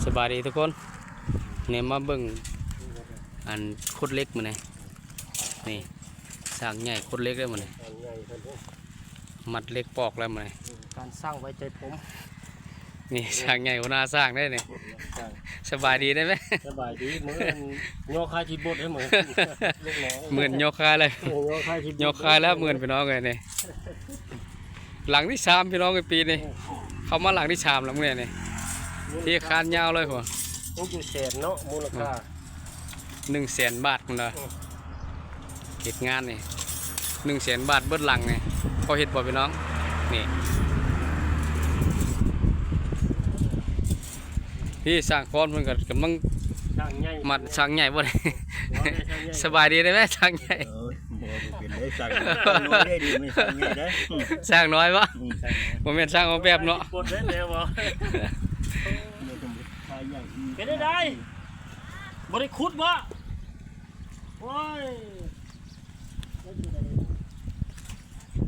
ສະບາຍດີທຸກຄົນ ນີ້ມາເບິ່ງອັນຂຸດເຫຼັກມື້ນີ້ ນີ້ຊ່າງໃຫຍ່ຂຸດເຫຼັກເດ້ມື້ນີ້ ຊ່າງໃຫຍ່ເພິ່ນເດ້ ມັດເຫຼັກປອກແລ້ວມື້ນີ້ ການຊ່າງໄວ້ໃຈຜົມ ນີ້ຊ່າງໃຫຍ່ຫົວໜ້າຊ່າງເດ້ນີ້ ຊ່າງ ສະບາຍດີໄດ້ໄໝ? ສະບາຍດີ ມື້ນີ້ຍໍຄາຍທີ່ບົດໃຫ້ມື້ ລູກນ້ອງ ມື້ນີ້ຍໍຄາຍເລີຍ ເອີ ຍໍຄາຍທີ່ບົດ ຍໍຄາຍແລ້ວມື້ນີ້ພີ່ນ້ອງເອີຍນີ້ ຫຼັງທີສາມພີ່ນ້ອງເອີຍ ປີນີ້ ເຂົ້າມາຫຼັງທີສາມແລ້ວມື້ນີ້ ທີ່ຄານຍາວເລີຍພຸ້ນ ໂອ້ ຢູ່ແສນເນາະ ມູນຄ່າ ໜຶ່ງແສນບາດພຸ້ນນະ ເຮັດງານນີ້ ໜຶ່ງແສນບາດເບິດຫຼັງນີ້ ພໍເຮັດບໍ່ພີ່ນ້ອງ? ນີ້ ພີ່ຊ່າງຄອນເພິ່ນກໍກຳລັງ ຊ່າງໃຫຍ່ ມັດຊ່າງໃຫຍ່ບໍ່ໄດ້ ບໍ່ໄດ້ຊ່າງໃຫຍ່ ສະບາຍດີໄດ້ໄໝຊ່າງໃຫຍ່? ໂອ້ຍ ບໍ່ ບໍ່ເປັນເດ້ ຊ່າງນ້ອຍເດ້ ນີ້ແມ່ນຊ່າງໃຫຍ່ເດ້ ຊ່າງນ້ອຍບໍ່? ອືມ ຊ່າງນ້ອຍ ບໍ່ແມ່ນຊ່າງອອກແບບເນາະ ບໍ່ໄດ້ແລ້ວບໍ່? ເປັນຈັ່ງໃດ? ບໍ່ໄດ້ຂຸດບໍ່? ໂອ້ຍ